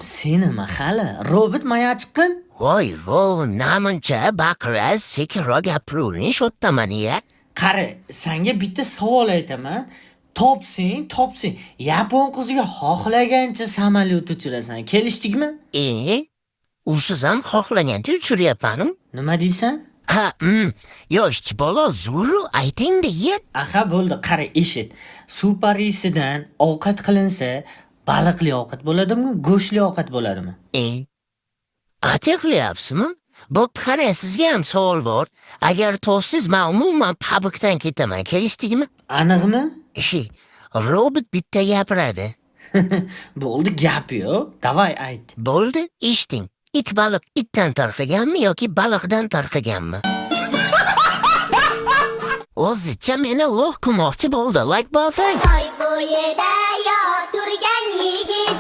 Senimi hali? Robot maya chiqqin. Voy vo, namuncha baqirasiz, sekinroq gapiravering, sho'ttaman ya. Qara, senga bitta savol aytaman. Topsing, topsing. Yapon qiziga xohlagancha samolyot uchirasan. Kelishdikmi? E, usiz ham xohlagancha uchiryapmanim. Nima deysan? Ha, yosh bola zo'ru ayting-da, yet. Aha, bo'ldi, qara, eshit. Suparisidan ovqat qilinsa, baliqli ovqat bo'ladimi, go'shtli ovqat bo'ladimi? E, ateqlayapsizmi? Bo'pti, qarang, sizga ham savol bor. Agar topsiz, man umuman PUBGdan ketaman. Kelishdikmi? Aniqmi? Ishi, robot bitta gapiradi. Bo'ldi, gap yo'q. Давай ayt. Bo'ldi, eshiting. It baliq itdan tarqaganmi yoki baliqdan tarqaganmi? O'zicha meni лох qilmoqchi bo'ldi. Like bosing. Soy bo'yida yor turgan yigit.